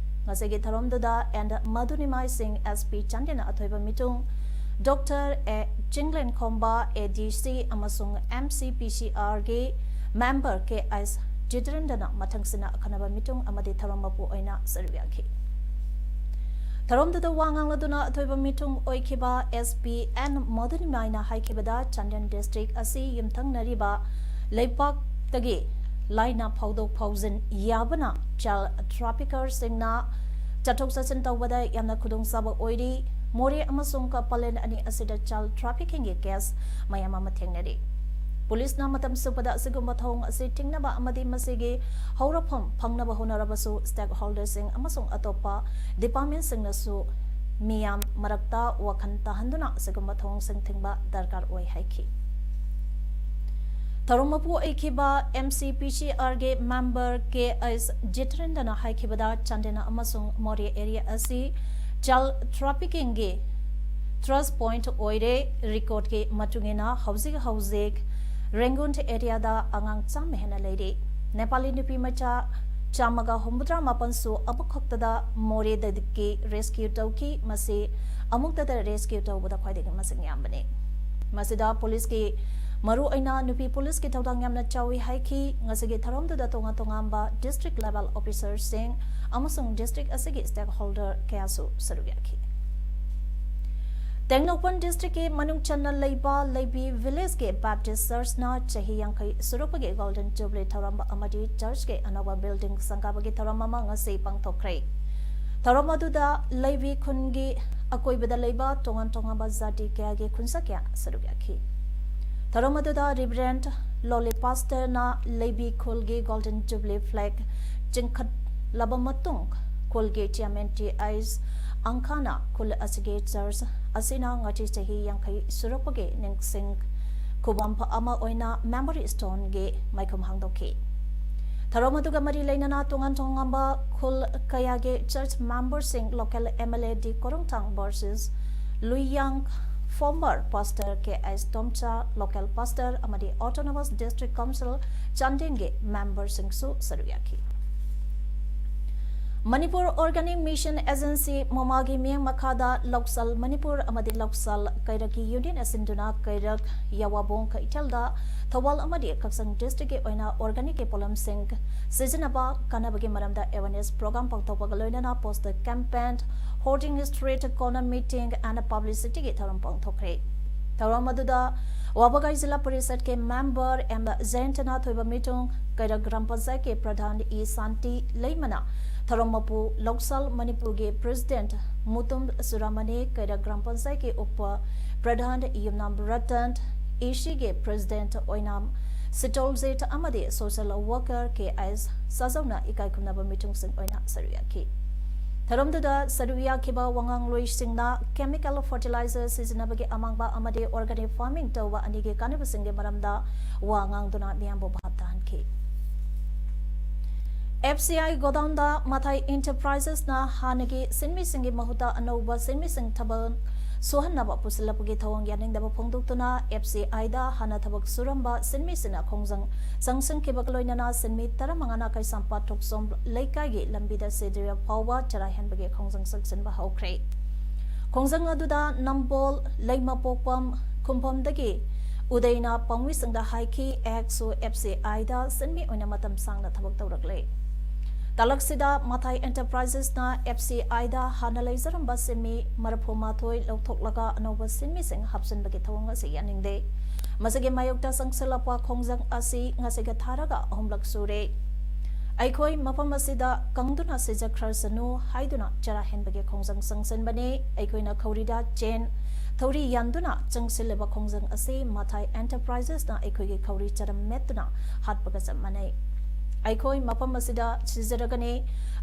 ꯉꯁꯤꯒꯤ ꯊꯧꯔꯝꯗꯨꯗ and ꯃꯙꯨꯔꯤꯃꯥꯏ ꯁꯤꯡ, S P ꯆꯥꯟꯗꯦꯜꯅ ꯑꯊꯣꯏꯕ ꯃꯤꯇꯨꯡ, doctor A Chinglenkhomba, A D C, ꯑꯃꯁꯨꯡ M C P C R ꯒꯤ member K S ꯖꯤꯇꯦꯟꯗ꯭ꯔꯅ ꯃꯊꯪꯁꯤꯅ ꯑꯈꯟꯅꯕ ꯃꯤꯇꯨꯡ ꯑꯃꯗꯤ ꯊꯧꯔꯝ ꯃꯄꯨ ꯑꯣꯏꯅ ꯁꯔꯨꯛ ꯌꯥꯈꯤ꯫ ꯊꯧꯔꯝꯗꯨꯗ ꯋꯥ ꯉꯥꯡꯂꯗꯨꯅ ꯑꯊꯣꯏꯕ ꯃꯤꯇꯨꯡ ꯑꯣꯏꯈꯤꯕ S P ꯑꯦꯟ ꯃꯙꯨꯔꯤꯃꯥꯏꯅ ꯍꯥꯏꯈꯤꯕꯗ, ꯆꯥꯟꯗꯦꯜ district ꯑꯁꯤ ꯌꯨꯝꯊꯪꯅꯔꯤꯕ ꯂꯩꯕꯥꯛꯇꯒꯤ ꯂꯥꯏꯅ ꯐꯥꯎꯗꯣꯛ ꯐꯥꯎꯖꯤꯟ ꯌꯥꯕꯅ child trafficker ꯁꯤꯡꯅ ꯆꯠꯊꯣꯛ ꯆꯠꯁꯤꯟ ꯇꯧꯕꯗ ꯌꯥꯝꯅ ꯈꯨꯗꯣꯡꯆꯥꯕ ꯑꯣꯏꯔꯤ꯫ ꯃꯣꯔꯦ ꯑꯃꯁꯨꯡ ꯄꯂꯦꯟ ꯑꯅꯤ ꯑꯁꯤꯗ child trafficking ꯒꯤ case ꯃꯌꯥꯝ ꯑꯃ ꯊꯦꯡꯅꯔꯤ꯫ ꯄꯨꯂꯤꯁꯅ ꯃꯇꯝ ꯆꯨꯞꯄꯗ ꯑꯁꯤꯒꯨꯝꯕ ꯊꯧꯑꯣꯡ ꯑꯁꯤ ꯊꯤꯡꯅꯕ ꯑꯃꯗꯤ ꯃꯁꯤꯒꯤ ꯍꯧꯔꯛꯐꯝ ꯐꯪꯅꯕ ꯍꯣꯠꯅꯔꯕꯁꯨ, stakeholder ꯁꯤꯡ ꯑꯃꯁꯨꯡ ꯑꯇꯣꯞꯄ department ꯁꯤꯡꯅꯁꯨ ꯃꯤꯌꯥꯝ ꯃꯔꯛꯇ ꯋꯥꯈꯜ ꯇꯥꯍꯟꯗꯨꯅ ꯑꯁꯤꯒꯨꯝꯕ ꯊꯧꯑꯣꯡꯁꯤꯡ ꯊꯤꯡꯕ ꯗꯔꯀꯥꯔ ꯑꯣꯏ ꯍꯥꯏꯈꯤ꯫ ꯊꯧꯔꯝ ꯃꯄꯨ ꯑꯣꯏꯈꯤꯕ M C P C R ꯒꯤ member K S ꯖꯤꯇꯦꯟꯗ꯭ꯔꯅ ꯍꯥꯏꯈꯤꯕꯗ, ꯆꯥꯟꯗꯦꯜ ꯑꯃꯁꯨꯡ ꯃꯣꯔꯦ area ꯑꯁꯤ child trafficking ꯒꯤ thrust point ꯑꯣꯏꯔꯦ꯫ Record ꯀꯤ ꯃꯇꯨꯡ ꯏꯟꯅ ꯍꯧꯖꯤꯛ ꯍꯧꯖꯤꯛ ꯔꯦꯡꯒꯨꯟ area ꯗ ꯑꯉꯥꯡ ꯆꯥꯝꯃ ꯍꯦꯟꯅ ꯂꯩꯔꯤ꯫ ꯅꯦꯄꯥꯂꯤ ꯅꯨꯄꯤ ꯃꯆꯥ ꯆꯥꯝꯃꯒ ꯍꯨꯝꯐꯨꯇꯔꯥ ꯃꯥꯄꯟꯁꯨ ꯑꯃꯈꯛꯇꯗ ꯃꯣꯔꯦꯗꯒꯤ rescue ꯇꯧꯈꯤ꯫ ꯃꯁꯤ ꯑꯃꯨꯛꯇꯗ rescue ꯇꯧꯕꯗ ꯈ꯭ꯋꯥꯏꯗꯒꯤ ꯃꯁꯤꯡ ꯌꯥꯝꯕꯅꯤ꯫ ꯃꯁꯤꯗ ꯄꯨꯂꯤꯁꯀꯤ, ꯃꯔꯨꯑꯣꯏꯅ ꯅꯨꯄꯤ ꯄꯨꯂꯤꯁꯀꯤ ꯊꯧꯗꯥꯡ ꯌꯥꯝꯅ ꯆꯥꯎꯏ ꯍꯥꯏꯈꯤ꯫ ꯉꯁꯤꯒꯤ ꯊꯧꯔꯝꯗꯨꯗ ꯇꯣꯉꯥꯟ ꯇꯣꯉꯥꯟꯕ district level officer ꯁꯤꯡ ꯑꯃꯁꯨꯡ district ꯑꯁꯤꯒꯤ stakeholder ꯀꯌꯥꯁꯨ ꯁꯔꯨꯛ ꯌꯥꯈꯤ꯫ ꯇꯦꯡꯅꯧꯄꯜ district ꯀꯤ ꯃꯅꯨꯡ ꯆꯟꯅ ꯂꯩꯕ ꯂꯩꯕꯤ village ꯀꯤ Baptist Church ꯅ ꯆꯍꯤ ꯌꯥꯡꯈꯩ ꯁꯨꯔꯛꯄꯒꯤ Golden Jubilee ꯊꯧꯔꯝ ꯑꯃꯗꯤ church ꯀꯤ ꯑꯅꯧꯕ building ꯁꯪꯒꯥꯕꯒꯤ ꯊꯧꯔꯝ ꯑꯃ ꯉꯁꯤ ꯄꯥꯡꯊꯣꯛꯈ꯭ꯔꯦ꯫ ꯊꯧꯔꯝ ꯑꯗꯨꯗ ꯂꯩꯕꯤ ꯈꯨꯟꯒꯤ ꯑꯀꯣꯏꯕꯗ ꯂꯩꯕ ꯇꯣꯉꯥꯟ ꯇꯣꯉꯥꯟꯕ ꯖꯥꯇꯤ ꯀꯌꯥꯒꯤ ꯈꯨꯟꯁꯥ ꯀꯌꯥ ꯁꯔꯨꯛ ꯌꯥꯈꯤ꯫ ꯊꯧꯔꯝ ꯑꯗꯨꯗ Reverend ꯂꯣꯂꯤ pastor ꯅ ꯂꯩꯕꯤ ꯈꯨꯜꯒꯤ Golden Jubilee flag ꯆꯤꯡꯈꯠꯂꯕ ꯃꯇꯨꯡ, ꯈꯨꯜꯒꯤ chairman T S ꯑꯪꯈꯥꯅ ꯈꯨꯜ ꯑꯁꯤꯒꯤ church ꯑꯁꯤꯅ ꯉꯁꯤ ꯆꯍꯤ ꯌꯥꯡꯈꯩ ꯁꯨꯔꯛꯄꯒꯤ ꯅꯤꯡꯁꯤꯡ ꯈꯨꯕꯝ ꯑꯃ ꯑꯣꯏꯅ memory stoneꯒꯤ ꯃꯥꯏꯈꯨꯝ ꯍꯥꯡꯗꯣꯛꯈꯤ꯫ ꯊꯧꯔꯝ ꯑꯗꯨꯒ ꯃꯔꯤ ꯂꯩꯅꯅ ꯇꯣꯉꯥꯟ ꯇꯣꯉꯥꯟꯕ ꯈꯨꯜ ꯀꯌꯥꯒꯤ church memberꯁꯤꯡ, local MLA ꯗꯤ ꯀꯣꯔꯨꯡꯊꯥꯡ versus ꯂꯨꯏꯌꯥꯡ, former pastor ꯀꯦ ꯑꯦꯁ ꯇꯣꯝꯆꯥ, local pastor ꯑꯃꯗꯤ Autonomous District Council ꯆꯥꯟꯗꯦꯜꯒꯤ memberꯁꯤꯡꯁꯨ ꯁꯔꯨꯛ ꯌꯥꯈꯤ꯫ ꯃꯅꯤꯄꯨꯔ Organic Mission Agency ꯃꯃꯥꯒꯤ ꯃꯤꯠꯌꯦꯡ ꯃꯈꯥꯗ ꯂꯧꯁꯥꯜ ꯃꯅꯤꯄꯨꯔ ꯑꯃꯗꯤ ꯂꯧꯁꯥꯜ ꯀꯩꯔꯛꯀꯤ union ꯑꯁꯤꯟꯗꯨꯅ ꯀꯩꯔꯛ ꯌꯥꯋꯥꯕꯣꯡ ꯀꯩꯊꯦꯜꯗ ꯊꯧꯕꯥꯜ ꯑꯃꯗꯤ ꯀꯛꯆꯤꯡ districtꯀꯤ ꯑꯣꯏꯅ organicꯀꯤ ꯄꯣꯠꯂꯝꯁꯤꯡ ꯁꯤꯖꯤꯟꯅꯕ ꯀꯥꯟꯅꯕꯒꯤ ꯃꯔꯝꯗ awareness program ꯄꯥꯡꯊꯣꯛꯄꯒ ꯂꯣꯏꯅꯅ poster campaign, hoarding, street corner meeting and publicityꯒꯤ ꯊꯧꯔꯝ ꯄꯥꯡꯊꯣꯛꯈ꯭ꯔꯦ꯫ ꯊꯧꯔꯝ ꯑꯗꯨꯗ ꯋꯥꯕꯒꯥꯏ ꯖꯤꯂꯥ ꯄꯔꯤꯁꯠꯀꯤ member ꯑꯦꯝ ꯖꯌꯟꯇꯅꯥꯊ ꯑꯣꯏꯕ ꯃꯤꯇꯨꯡ, ꯀꯩꯔꯛ ꯒ꯭ꯔꯥꯝ ꯄꯟꯆꯥꯌꯠꯀꯤ ꯄ꯭ꯔꯙꯥꯟ ꯏ ꯁꯥꯟꯇꯤ ꯂꯩꯃꯅ, ꯊꯧꯔꯝ ꯃꯄꯨ ꯂꯧꯁꯥꯜ ꯃꯅꯤꯄꯨꯔꯒꯤ president ꯃꯨꯇꯨꯝ ꯁꯨꯔꯥꯃꯅꯤ, ꯀꯩꯔꯛ ꯒ꯭ꯔꯥꯝ ꯄꯟꯆꯥꯌꯠꯀꯤ ꯎꯄ ꯄ꯭ꯔꯙꯥꯟ ꯌꯨꯝꯅꯥꯝ ꯔꯇꯟ, ꯏꯁꯤꯒꯤ president ꯑꯣꯏꯅꯥꯝ ꯁꯤꯇꯣꯜꯖꯤꯠ ꯑꯃꯗꯤ social worker ꯀꯦ ꯑꯦꯁ ꯁꯥꯖꯧꯅ ꯏꯀꯥꯏ ꯈꯨꯝꯅꯕ ꯃꯤꯇꯨꯡꯁꯤꯡ ꯑꯣꯏꯅ ꯁꯔꯨꯛ ꯌꯥꯈꯤ꯫ ꯊꯧꯔꯝꯗꯨꯗ ꯁꯔꯨꯛ ꯌꯥꯈꯤꯕ ꯋꯥꯉꯥꯡꯂꯣꯏꯁꯤꯡꯅ chemical fertilizer ꯁꯤꯖꯤꯟꯅꯕꯒꯤ ꯑꯃꯥꯡꯕ ꯑꯃꯗꯤ organic farming ꯇꯧꯕ ꯑꯅꯤꯒꯤ ꯀꯥꯟꯅꯕꯁꯤꯡꯒꯤ ꯃꯔꯝꯗ ꯋꯥ ꯉꯥꯡꯗꯨꯅ ꯃꯤꯌꯥꯝꯕꯨ ꯚꯥꯞ ꯇꯥꯍꯟꯈꯤ꯫ ꯑꯦꯐ ꯁꯤ ꯑꯥꯏ ꯒꯣꯗꯥꯎꯟꯗ ꯃꯊꯥꯏ ꯑꯦꯟꯇꯔꯄ꯭ꯔꯥꯏꯖꯦꯁꯅ ꯍꯥꯟꯅꯒꯤ ꯁꯤꯟꯃꯤꯁꯤꯡꯒꯤ ꯃꯍꯨꯠꯇ ꯑꯅꯧꯕ ꯁꯤꯟꯃꯤꯁꯤꯡ ꯊꯕꯛ ꯁꯨꯍꯟꯅꯕ ꯄꯨꯁꯤꯜꯂꯛꯄꯒꯤ ꯊꯧꯑꯣꯡ ꯌꯥꯅꯤꯡꯗꯕ ꯐꯣꯡꯗꯣꯛꯇꯨꯅ ꯑꯦꯐ ꯁꯤ ꯑꯥꯏꯗ ꯍꯥꯟꯅ ꯊꯕꯛ ꯁꯨꯔꯝꯕ ꯁꯤꯟꯃꯤꯁꯤꯡꯅ ꯈꯣꯡꯖꯪ ꯆꯪꯁꯤꯟꯈꯤꯕꯒ ꯂꯣꯏꯅꯅ ꯁꯤꯟꯃꯤ ꯇꯔꯥꯃꯉꯥꯅ ꯀꯩꯁꯥꯝꯄꯥꯠ ꯊꯣꯛꯆꯣꯝ ꯂꯩꯀꯥꯏꯒꯤ ꯂꯝꯕꯤꯗ ꯁꯤꯗ꯭ꯔꯤꯕ ꯐꯥꯎꯕ ꯆꯔꯥ ꯍꯦꯟꯕꯒꯤ ꯈꯣꯡꯖꯪ ꯆꯪꯁꯤꯟꯕ ꯍꯧꯈ꯭ꯔꯦ꯫ ꯈꯣꯡꯖꯪ ꯑꯗꯨꯗ ꯅꯝꯕꯣꯜ ꯂꯩꯃꯄꯣꯛꯄꯝ ꯈꯨꯝꯐꯝꯗꯒꯤ ꯎꯗꯩꯅ ꯄꯥꯎꯃꯤꯁꯤꯡꯗ ꯍꯥꯏꯈꯤ, ꯑꯩꯍꯥꯛꯁꯨ ꯑꯦꯐ ꯁꯤ ꯑꯥꯏꯗ ꯁꯤꯟꯃꯤ ꯑꯣꯏꯅ ꯃꯇꯝ ꯁꯥꯡꯅ ꯊꯕꯛ ꯇꯧꯔꯛꯂꯦ꯫ ꯇꯥꯂꯛꯁꯤꯗ ꯃꯊꯥꯏ ꯑꯦꯟꯇꯔꯄ꯭ꯔꯥꯏꯖꯦꯁꯅ ꯑꯦꯐ ꯁꯤ ꯑꯥꯏꯗ ꯍꯥꯟꯅ ꯂꯩꯖꯔꯝꯕ ꯁꯤꯟꯃꯤ ꯃꯔꯐꯨ ꯃꯥꯊꯣꯏ ꯂꯧꯊꯣꯛꯂꯒ ꯑꯅꯧꯕ ꯁꯤꯟꯃꯤꯁꯤꯡ ꯍꯥꯞꯆꯤꯟꯕꯒꯤ ꯊꯧꯑꯣꯡ ꯑꯁꯤ ꯌꯥꯅꯤꯡꯗꯦ꯫ ꯃꯁꯤꯒꯤ ꯃꯥꯌꯣꯛꯇ ꯆꯪꯁꯤꯜꯂꯛꯄ ꯈꯣꯡꯖꯪ ꯑꯁꯤ ꯉꯁꯤꯒ ꯊꯥꯔꯒ ꯑꯍꯨꯝꯂꯛ ꯁꯨꯔꯦ꯫ ꯑꯩꯈꯣꯏ ꯃꯐꯝ ꯑꯁꯤꯗ ꯀꯪꯗꯨꯅ ꯁꯤꯖꯈ꯭ꯔꯁꯅꯨ ꯍꯥꯏꯗꯨꯅ ꯆꯔꯥ ꯍꯦꯟꯕꯒꯤ ꯈꯣꯡꯖꯪ ꯆꯪꯁꯤꯟꯕꯅꯤ꯫ ꯑꯩꯈꯣꯏꯅ ꯈꯧꯔꯤꯗ ꯆꯦꯟ ꯊꯧꯔꯤ ꯌꯥꯟꯗꯨꯅ ꯆꯪꯁꯤꯜꯂꯤꯕ ꯈꯣꯡꯖꯪ ꯑꯁꯤ ꯃꯊꯥꯏ ꯑꯦꯟꯇꯔꯄ꯭ꯔꯥꯏꯖꯦꯁꯅ ꯑꯩꯈꯣꯏꯒꯤ ꯈꯧꯔꯤ ꯆꯔꯝ ꯃꯦꯠꯇꯨꯅ ꯍꯥꯠꯄꯒ ꯆꯞ ꯃꯥꯟꯅꯩ꯫ ꯑꯩꯈꯣꯏ ꯃꯐꯝ ꯑꯁꯤꯗ ꯁꯤꯖꯔꯒꯅꯤ꯫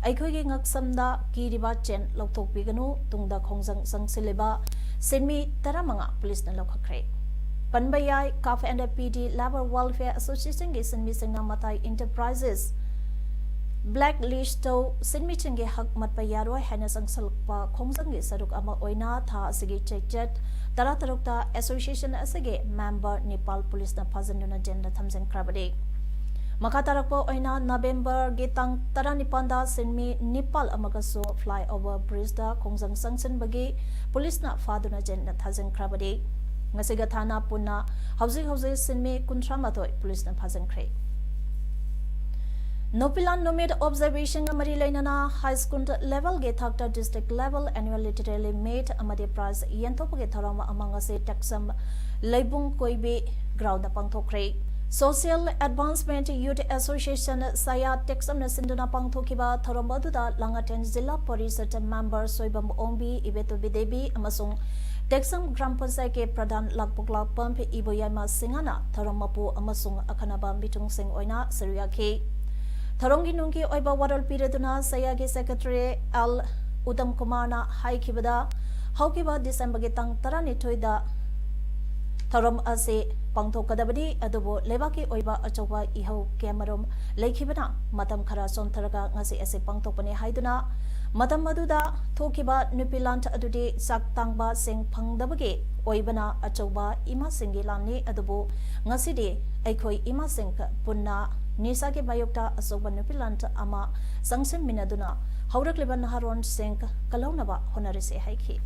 ꯑꯩꯈꯣꯏꯒꯤ ꯉꯛꯁꯝꯗ ꯀꯤꯔꯤꯕ ꯆꯦꯟ ꯂꯧꯊꯣꯛꯄꯤꯒꯅꯨ꯫ ꯇꯨꯡꯗ ꯈꯣꯡꯖꯪ ꯆꯪꯁꯤꯜꯂꯤꯕ ꯁꯤꯟꯃꯤ ꯇꯔꯥꯃꯉꯥ ꯄꯨꯂꯤꯁꯅ ꯂꯧꯈꯠꯈ꯭ꯔꯦ꯫ ꯄꯟꯕ ꯌꯥꯏ, CUFF and PD Labour Welfare Associationꯒꯤ ꯁꯤꯟꯃꯤꯁꯤꯡꯅ ꯃꯇꯥꯏ Enterprises blacklist ꯇꯧ ꯁꯤꯟꯃꯤꯁꯤꯡꯒꯤ ꯍꯛ ꯃꯠꯄ ꯌꯥꯔꯣꯏ ꯍꯥꯏꯅ ꯆꯪꯁꯤꯜꯂꯛꯄ ꯈꯣꯡꯖꯪꯒꯤ ꯁꯔꯨꯛ ꯑꯃ ꯑꯣꯏꯅ ꯊꯥ ꯑꯁꯤꯒꯤ ꯆꯩꯆꯠ ꯇꯔꯥꯇꯔꯨꯛꯇ association ꯑꯁꯤꯒꯤ member ꯅꯤꯄꯥꯜ ꯄꯨꯂꯤꯁꯅ ꯐꯥꯖꯤꯟꯗꯨꯅ ꯖꯦꯜꯗ ꯊꯝꯖꯤꯟꯈ꯭ꯔꯕꯅꯤ꯫ ꯃꯈꯥ ꯇꯥꯔꯛꯄ ꯑꯣꯏꯅ ꯅꯕꯦꯝꯕꯔꯒꯤ ꯇꯥꯡ ꯇꯔꯥꯅꯤꯄꯥꯟꯗ ꯁꯤꯟꯃꯤ ꯅꯤꯄꯥꯜ ꯑꯃꯒꯁꯨ flyover bridgeꯇ ꯈꯣꯡꯖꯪ ꯆꯪꯁꯤꯟꯕꯒꯤ ꯄꯨꯂꯤꯁꯅ ꯐꯥꯗꯨꯅ ꯖꯦꯜꯗ ꯊꯥꯖꯤꯟꯈ꯭ꯔꯕꯅꯤ꯫ ꯉꯁꯤꯒ ꯊꯥꯅ ꯄꯨꯟꯅ ꯍꯧꯖꯤꯛ ꯍꯧꯖꯤꯛ ꯁꯤꯟꯃꯤ ꯀꯨꯟꯊ꯭ꯔꯥ ꯃꯥꯊꯣꯏ ꯄꯨꯂꯤꯁꯅ ꯐꯥꯖꯤꯟꯈ꯭ꯔꯦ꯫ ꯅꯨꯄꯤꯂꯥꯟ ꯅꯨꯃꯤꯠ observationꯒ ꯃꯔꯤ ꯂꯩꯅꯅ high school levelꯒꯤ ꯊꯥꯛꯇ district level annual literary meet ꯑꯃꯗꯤ prize ꯌꯦꯟꯊꯣꯛꯄꯒꯤ ꯊꯧꯔꯝ ꯑꯃ ꯉꯁꯤ ꯇꯦꯛꯁꯝ ꯂꯩꯕꯨꯡ ꯀꯣꯏꯕꯤ groundꯗ ꯄꯥꯡꯊꯣꯛꯈ꯭ꯔꯦ꯫ Social Advancement Youth Association ꯁꯌꯥ ꯇꯦꯛꯁꯝꯅ ꯁꯤꯟꯗꯨꯅ ꯄꯥꯡꯊꯣꯛꯈꯤꯕ ꯊꯧꯔꯝ ꯑꯗꯨꯗ ꯂꯥꯡꯉꯊꯦꯜ ꯖꯤꯂꯥ ꯄꯔꯤꯁꯠ member ꯁꯣꯏꯕꯝ ꯑꯣꯡꯕꯤ, ꯏꯕꯦꯇꯣꯕꯤ ꯗꯦꯕꯤ ꯑꯃꯁꯨꯡ ꯇꯦꯛꯁꯝ ꯒ꯭ꯔꯥꯝ ꯄꯟꯆꯥꯌꯠꯀꯤ ꯄ꯭ꯔꯙꯥꯟ ꯂꯥꯛꯄꯣꯛꯂꯥꯛꯄꯝ ꯏꯕꯣꯌꯥꯏꯃ ꯁꯤꯡꯍꯅ ꯊꯧꯔꯝ ꯃꯄꯨ ꯑꯃꯁꯨꯡ ꯑꯈꯟꯅꯕ ꯃꯤꯊꯨꯡꯁꯤꯡ ꯑꯣꯏꯅ ꯁꯔꯨꯛ ꯌꯥꯈꯤ꯫ ꯊꯧꯔꯝꯒꯤ ꯅꯨꯡꯒꯤ ꯑꯣꯏꯕ ꯋꯥꯔꯣꯜ ꯄꯤꯔꯗꯨꯅ ꯁꯌꯥꯒꯤ secretary ꯑꯦꯜ ꯎꯠꯇꯝ ꯀꯨꯃꯥꯔꯅ ꯍꯥꯏꯈꯤꯕꯗ, ꯍꯧꯈꯤꯕ ꯗꯤꯁꯦꯝꯕꯔꯒꯤ ꯇꯥꯡ ꯇꯔꯥꯅꯤꯊꯣꯏꯗ ꯊꯧꯔꯝ ꯑꯁꯤ ꯄꯥꯡꯊꯣꯛꯀꯗꯕꯅꯤ, ꯑꯗꯨꯕꯨ ꯂꯩꯕꯥꯛꯀꯤ ꯑꯣꯏꯕ ꯑꯆꯧꯕ ꯏꯍꯧ ꯀꯌꯥꯃꯔꯨꯝ ꯂꯩꯈꯤꯕꯅ ꯃꯇꯝ ꯈꯔ ꯆꯣꯟꯊꯔꯒ ꯉꯁꯤ ꯑꯁꯤ ꯄꯥꯡꯊꯣꯛꯄꯅꯤ ꯍꯥꯏꯗꯨꯅ, ꯃꯇꯝ ꯑꯗꯨꯗ ꯊꯣꯛꯈꯤꯕ ꯅꯨꯄꯤ ꯂꯥꯟ ꯑꯗꯨꯗꯤ ꯆꯥꯛ ꯇꯥꯡꯕ ꯁꯦꯟ ꯐꯪꯗꯕꯒꯤ ꯑꯣꯏꯕꯅ ꯑꯆꯧꯕ ꯏꯃꯥꯁꯤꯡꯒꯤ ꯂꯥꯟꯅꯤ, ꯑꯗꯨꯕꯨ ꯉꯁꯤꯗꯤ ꯑꯩꯈꯣꯏ ꯏꯃꯥꯁꯤꯡ ꯄꯨꯟꯅ ꯅꯤꯁꯥꯒꯤ ꯃꯥꯌꯣꯛꯇ ꯑꯆꯧꯕ ꯅꯨꯄꯤ ꯂꯥꯟ ꯑꯃ ꯆꯪꯁꯤꯟꯃꯤꯟꯅꯗꯨꯅ ꯍꯧꯔꯛꯂꯤꯕ ꯅꯍꯥꯔꯣꯟꯁꯤꯡ ꯀꯜꯍꯧꯅꯕ ꯍꯣꯠꯅꯔꯁꯤ ꯍꯥꯏꯈꯤ꯫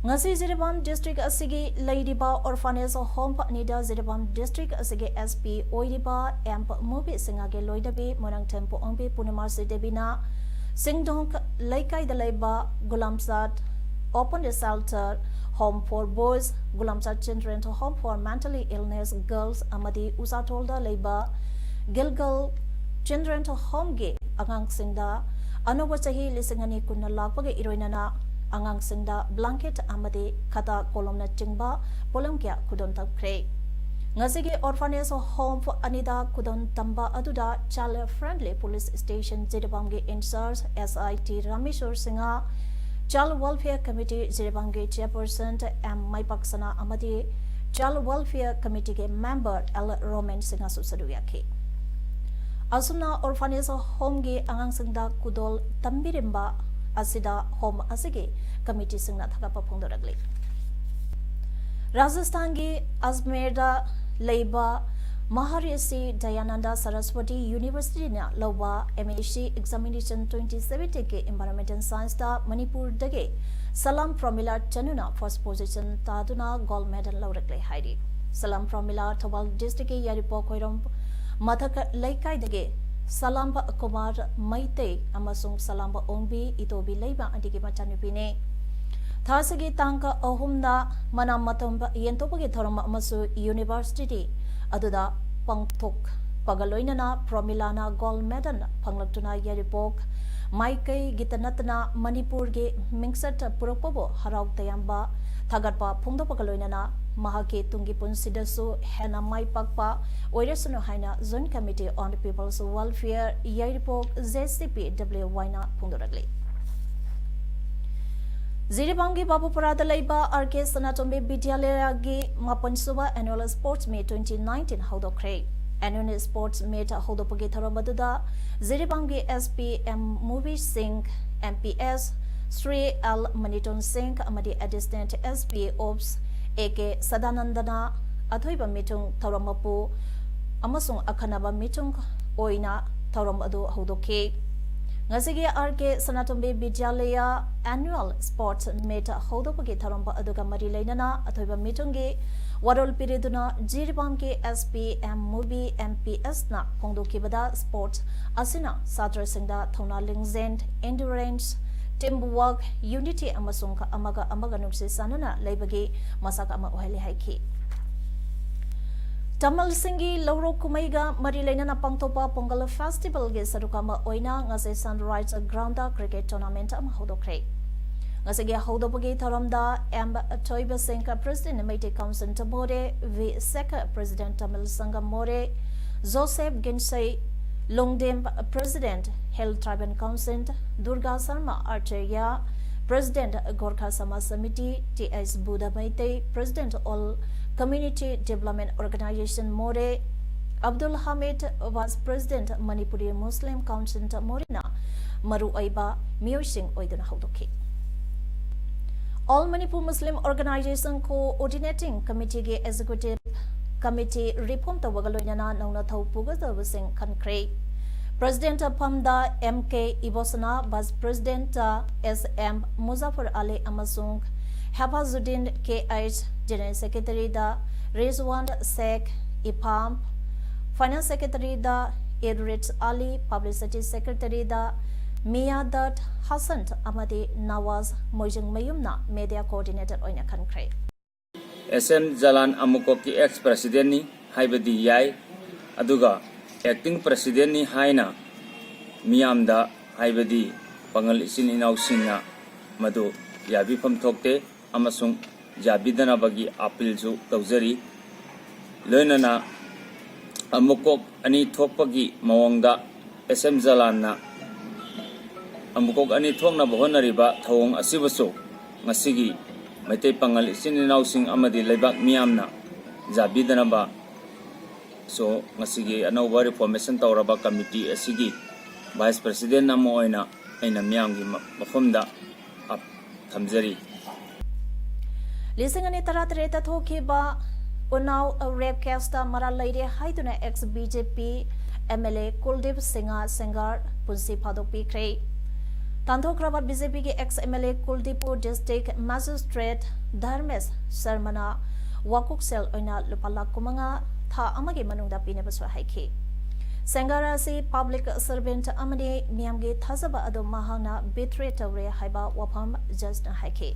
ꯉꯁꯤ ꯖꯤꯔꯤꯕꯥꯝ district ꯑꯁꯤꯒꯤ ꯂꯩꯔꯤꯕ orphanage home ꯑꯅꯤꯗ ꯖꯤꯔꯤꯕꯥꯝ district ꯑꯁꯤꯒꯤ SP ꯑꯣꯏꯔꯤꯕ ꯑꯦꯝ ꯃꯨꯕꯤ ꯁꯤꯡꯍꯒꯤ ꯂꯣꯏꯅꯕꯤ ꯃꯣꯏꯔꯥꯡꯊꯦꯝ ꯄꯣꯛꯑꯝꯕꯤ ꯄꯨꯔꯅꯤꯃꯥꯁꯤ ꯗꯦꯕꯤꯅ ꯁꯤꯡꯗꯣꯡ ꯂꯩꯀꯥꯏꯗ ꯂꯩꯕ ꯒꯨꯂꯥꯝꯆꯥꯠ open shelter home for boys, ꯒꯨꯂꯥꯝꯆꯥꯠ children home for mentally illness girls ꯑꯃꯗꯤ ꯎꯆꯥꯊꯣꯜꯗ ꯂꯩꯕ ꯒꯤꯜꯒꯜ children homeꯒꯤ ꯑꯉꯥꯡꯁꯤꯡꯗ ꯑꯅꯧꯕ ꯆꯍꯤ ꯂꯤꯁꯤꯡ ꯑꯅꯤ ꯀꯨꯟꯅ ꯂꯥꯛꯄꯒ ꯏꯔꯣꯏꯅꯅ ꯑꯉꯥꯡꯁꯤꯡꯗ blanket ꯑꯃꯗꯤ ꯈꯇꯥ ꯀꯣꯂꯣꯝꯅꯆꯤꯡꯕ ꯄꯣꯠꯂꯝ ꯀꯌꯥ ꯈꯨꯗꯣꯜ ꯇꯝꯈ꯭ꯔꯦ꯫ ꯉꯁꯤꯒꯤ orphanage home ꯑꯅꯤꯗ ꯈꯨꯗꯣꯜ ꯇꯝꯕ ꯑꯗꯨꯗ child friendly police station ꯖꯤꯔꯤꯕꯥꯝꯒꯤ in charge S I T Rameshwor Singh, child welfare committee ꯖꯤꯔꯤꯕꯥꯝꯒꯤ chairperson M ꯃꯥꯏꯄꯥꯛꯁꯅꯥ ꯑꯃꯗꯤ child welfare committeeꯒꯤ member L ꯔꯣꯃꯦꯟ ꯁꯤꯡꯍꯁꯨ ꯁꯔꯨꯛ ꯌꯥꯈꯤ꯫ ꯑꯁꯨꯝꯅ orphanage homeꯒꯤ ꯑꯉꯥꯡꯁꯤꯡꯗ ꯈꯨꯗꯣꯜ ꯇꯝꯕꯤꯔꯝꯕ ꯑꯁꯤꯗ home ꯑꯁꯤꯒꯤ committeeꯁꯤꯡꯅ ꯊꯥꯒꯠꯄ ꯐꯣꯡꯗꯣꯔꯛꯂꯤ꯫ ꯔꯥꯖꯁꯊꯥꯟꯒꯤ ꯑꯖꯃꯦꯔꯗ ꯂꯩꯕ ꯃꯍꯥꯔꯤꯁꯤ ꯗꯌꯥꯅꯟꯗ ꯁꯔꯁꯋꯇꯤ ꯌꯨꯅꯤꯚꯔꯁꯤꯇꯤꯅ ꯂꯧꯕ M A C examination twenty seventeen ꯒꯤ environmental scienceꯇ ꯃꯅꯤꯄꯨꯔꯗꯒꯤ ꯁꯂꯥꯝ ꯄ꯭ꯔꯃꯤꯂꯥ ꯆꯅꯨꯅ first position ꯇꯥꯗꯨꯅ gold medal ꯂꯧꯔꯛꯂꯦ ꯍꯥꯏꯔꯤ꯫ ꯁꯂꯥꯝ ꯄ꯭ꯔꯃꯤꯂꯥ ꯊꯧꯕꯥꯜ districtꯀꯤ ꯌꯥꯏꯔꯤꯄꯣꯛ ꯈꯣꯏꯔꯣꯝ ꯃꯊꯛ ꯂꯩꯀꯥꯏꯗꯒꯤ ꯁꯂꯥꯝ ꯀꯨꯃꯥꯔ ꯃꯩꯇꯩ ꯑꯃꯁꯨꯡ ꯁꯂꯥꯝꯕ ꯑꯣꯡꯕꯤ ꯏꯇꯣꯕꯤ ꯂꯩꯃ ꯑꯅꯤꯒꯤ ꯃꯆꯥꯅꯨꯄꯤꯅꯤ꯫ ꯊꯥꯁꯤꯒꯤ ꯇꯥꯡ ꯑꯍꯨꯝꯗ ꯃꯅꯥ ꯃꯊꯨꯝ ꯌꯦꯟꯊꯣꯛꯄꯒꯤ ꯊꯧꯔꯝ ꯑꯃꯁꯨ ꯌꯨꯅꯤꯚꯔꯁꯤꯇꯤ ꯑꯗꯨꯗ ꯄꯥꯡꯊꯣꯛꯄꯒ ꯂꯣꯏꯅꯅ ꯄ꯭ꯔꯣꯃꯤꯂꯥꯅ gold medal ꯐꯪꯂꯛꯇꯨꯅ ꯌꯥꯏꯔꯤꯄꯣꯛ ꯃꯥꯏꯀꯩꯒꯤꯇ ꯅꯠꯇꯅ ꯃꯅꯤꯄꯨꯔꯒꯤ ꯃꯤꯡꯆꯠ ꯄꯨꯔꯛꯄꯕꯨ ꯍꯔꯥꯎ ꯇꯌꯥꯝꯕ ꯊꯥꯒꯠꯄ ꯐꯣꯡꯗꯣꯛꯄꯒ ꯂꯣꯏꯅꯅ ꯃꯍꯥꯛꯀꯤ ꯇꯨꯡꯒꯤ ꯄꯨꯟꯁꯤꯗꯁꯨ ꯍꯦꯟꯅ ꯃꯥꯏ ꯄꯥꯛꯄ ꯑꯣꯏꯔꯁꯅꯨ ꯍꯥꯏꯅ Zone Committee on People's Welfare Yairipok Z C P W Yꯅ ꯐꯣꯡꯗꯣꯔꯛꯂꯤ꯫ ꯖꯤꯔꯤꯕꯥꯝꯒꯤ ꯕꯥꯕꯨꯄꯨꯔꯥꯗ ꯂꯩꯕ R K ꯁꯅꯥꯇꯣꯝꯕꯤ ꯕꯤꯗ꯭ꯌꯥꯂꯌꯒꯤ ꯃꯥꯄꯟꯁꯨꯕ annual sports meet twenty nineteen ꯍꯧꯗꯣꯛꯈ꯭ꯔꯦ꯫ Annual sports meet ꯍꯧꯗꯣꯛꯄꯒꯤ ꯊꯧꯔꯝ ꯑꯗꯨꯗ ꯖꯤꯔꯤꯕꯥꯝꯒꯤ S P M ꯃꯨꯕꯤ ꯁꯤꯡ, M P S Shri L ꯃꯅꯤꯇꯣꯟ ꯁꯤꯡ ꯑꯃꯗꯤ Assistant S P Ops A K ꯁꯗꯥꯅꯟꯗꯅ ꯑꯊꯣꯏꯕ ꯃꯤꯊꯨꯡ ꯊꯧꯔꯝ ꯃꯄꯨ ꯑꯃꯁꯨꯡ ꯑꯈꯟꯅꯕ ꯃꯤꯊꯨꯡ ꯑꯣꯏꯅ ꯊꯧꯔꯝ ꯑꯗꯨ ꯍꯧꯗꯣꯛꯈꯤ꯫ ꯉꯁꯤꯒꯤ R K ꯁꯅꯥꯇꯣꯝꯕꯤ ꯕꯤꯗ꯭ꯌꯥꯂꯌ annual sports meet ꯍꯧꯗꯣꯛꯄꯒꯤ ꯊꯧꯔꯝ ꯑꯗꯨꯒ ꯃꯔꯤ ꯂꯩꯅꯅ ꯑꯊꯣꯏꯕ ꯃꯤꯊꯨꯡꯒꯤ ꯋꯥꯔꯣꯜ ꯄꯤꯔꯤꯗꯨꯅ ꯖꯤꯔꯤꯕꯥꯝꯒꯤ S P M ꯃꯨꯕꯤ M P Sꯅ ꯐꯣꯡꯗꯣꯛꯈꯤꯕꯗ sports ꯑꯁꯤꯅ ꯁꯥꯇ꯭ꯔꯁꯤꯡꯗ ꯊꯧꯅꯥ ꯂꯤꯡꯖꯦꯜ, endurance, team work, unity ꯑꯃꯁꯨꯡ ꯑꯃꯒ ꯑꯃꯒ ꯅꯨꯡꯁꯤ ꯆꯥꯟꯅꯅ ꯂꯩꯕꯒꯤ ꯃꯁꯛ ꯑꯃ ꯑꯣꯏꯍꯜꯂꯤ ꯍꯥꯏꯈꯤ꯫ ꯇꯥꯃꯤꯜꯁꯤꯡꯒꯤ ꯂꯧꯔꯣꯛ ꯀꯨꯝꯍꯩꯒ ꯃꯔꯤ ꯂꯩꯅꯅ ꯄꯥꯡꯊꯣꯛꯄ ꯄꯣꯡꯒꯜ festivalꯒꯤ ꯁꯔꯨꯛ ꯑꯃ ꯑꯣꯏꯅ ꯉꯁꯤ Sunrise Groundꯗ cricket tournament ꯑꯃ ꯍꯧꯗꯣꯛꯈ꯭ꯔꯦ꯫ ꯉꯁꯤꯒꯤ ꯍꯧꯗꯣꯛꯄꯒꯤ ꯊꯧꯔꯝꯗ ꯑꯦꯝ ꯊꯣꯏꯕ ꯁꯤꯡ, President Meitei Council ꯃꯣꯔꯦ, V Sekhar, President Tamil Sangam ꯃꯣꯔꯦ, Joseph Ginsei, Longdem, President Hill Tribal Council, Durga Sharma Acharya, President Gorkha Samaj Samiti, T H Buddha Meitei, President All Community Development Organization ꯃꯣꯔꯦ, Abdul ꯍꯃꯤꯗ, Vice President Manipuri Muslim Council ꯃꯣꯔꯦꯅ ꯃꯔꯨꯑꯣꯏꯕ ꯃꯤꯑꯣꯏꯁꯤꯡ ꯑꯣꯏꯗꯨꯅ ꯍꯧꯗꯣꯛꯈꯤ꯫ All Manipur Muslim Organization Coordinating Committeeꯒꯤ Executive Committee reform ꯇꯧꯕꯒ ꯂꯣꯏꯅꯅ ꯅꯧꯅ ꯊꯧ ꯄꯨꯒꯗꯕꯁꯤꯡ ꯈꯟꯈ꯭ꯔꯦ꯫ President ꯐꯝꯗ ꯑꯦꯝ ꯀꯦ ꯏꯕꯣꯁꯅꯥ, Vice President ꯑꯦꯁ ꯑꯦꯝ ꯃꯨꯖꯥꯐꯔ ꯑꯂꯤ ꯑꯃꯁꯨꯡ ꯍꯦꯐꯥꯖꯨꯗꯤꯟ ꯀꯦ ꯑꯩꯆ, General Secretaryꯗ ꯔꯤꯖꯋꯥꯟ ꯁꯦꯈ ꯏꯐꯥꯝ, Finance Secretaryꯗ ꯏꯗ꯭ꯔꯤꯁ ꯑꯂꯤ, Publicity Secretaryꯗ ꯃꯤꯌꯥꯗꯠ ꯍꯁꯟ ꯑꯃꯗꯤ ꯅꯋꯥꯖ ꯃꯣꯏꯖꯤꯡꯃꯌꯨꯝꯅ Media Coordinator ꯑꯣꯏꯅ ꯈꯟꯈ꯭ꯔꯦ꯫ ꯑꯦꯁ ꯑꯦꯝ ꯖꯂꯥꯟ ꯑꯃꯨꯀꯣꯛꯀꯤ ex presidentꯅꯤ ꯍꯥꯏꯕꯗꯤ ꯌꯥꯏ, ꯑꯗꯨꯒ acting presidentꯅꯤ ꯍꯥꯏꯅ ꯃꯤꯌꯥꯝꯗ, ꯍꯥꯏꯕꯗꯤ ꯄꯥꯉꯜ ꯏꯆꯤꯟ ꯏꯅꯥꯎꯁꯤꯡꯅ ꯃꯗꯨ ꯌꯥꯕꯤꯐꯝ ꯊꯣꯛꯇꯦ ꯑꯃꯁꯨꯡ ꯌꯥꯕꯤꯗꯅꯕꯒꯤ appealꯁꯨ ꯇꯧꯖꯔꯤ꯫ ꯂꯣꯏꯅꯅ ꯑꯃꯨꯀꯣꯛ ꯑꯅꯤ ꯊꯣꯛꯄꯒꯤ ꯃꯑꯣꯡꯗ ꯑꯦꯁ ꯑꯦꯝ ꯖꯂꯥꯟꯅ ꯑꯃꯨꯀꯣꯛ ꯑꯅꯤ ꯊꯣꯛꯅꯕ ꯍꯣꯠꯅꯔꯤꯕ ꯊꯧꯑꯣꯡ ꯑꯁꯤꯕꯨꯁꯨ ꯉꯁꯤꯒꯤ ꯃꯩꯇꯩ ꯄꯥꯉꯜ ꯏꯆꯤꯟ ꯏꯅꯥꯎꯁꯤꯡ ꯑꯃꯗꯤ ꯂꯩꯕꯥꯛ ꯃꯤꯌꯥꯝꯅ ꯌꯥꯕꯤꯗꯅꯕ꯫ So, ꯉꯁꯤꯒꯤ ꯑꯅꯧꯕ reformation ꯇꯧꯔꯕ committee ꯑꯁꯤꯒꯤ vice president ꯑꯃ ꯑꯣꯏꯅ ꯑꯩꯅ ꯃꯤꯌꯥꯝꯒꯤ ꯃ-, ꯃꯐꯝꯗ ꯑꯞ-, ꯊꯝꯖꯔꯤ꯫ ꯂꯤꯁꯤꯡ ꯑꯅꯤ ꯇꯔꯥꯇꯔꯦꯠꯇ ꯊꯣꯛꯈꯤꯕ ꯎꯅꯥꯎ rape caseꯇ ꯃꯔꯥꯜ ꯂꯩꯔꯦ ꯍꯥꯏꯗꯨꯅ ex B J P M L A ꯀꯨꯜꯗꯤꯞ Singh ꯁꯦꯡꯒꯥꯔ ꯄꯨꯟꯁꯤ ꯐꯥꯗꯣꯛꯄꯤꯈ꯭ꯔꯦ꯫ ꯇꯥꯟꯊꯣꯛꯈ꯭ꯔꯕ B J Pꯒꯤ ex M L A ꯀꯨꯜꯗꯤꯞꯄꯨ district magistrate ꯙꯔꯃꯦꯁ ꯁꯔꯃꯅ ꯋꯥꯀꯨꯛꯁꯦꯜ ꯑꯣꯏꯅ ꯂꯨꯄꯥ ꯂꯥꯈ ꯀꯨꯟꯃꯉꯥ ꯊꯥ ꯑꯃꯒꯤ ꯃꯅꯨꯡꯗ ꯄꯤꯅꯕꯁꯨ ꯍꯥꯏꯈꯤ꯫ ꯁꯦꯡꯒꯥꯔ ꯑꯁꯤ public servant ꯑꯃꯅꯤ, ꯃꯤꯌꯥꯝꯒꯤ ꯊꯥꯖꯕ ꯑꯗꯨ ꯃꯍꯥꯛꯅ betray ꯇꯧꯔꯦ ꯍꯥꯏꯕ ꯋꯥꯐꯝ judgeꯅ ꯍꯥꯏꯈꯤ꯫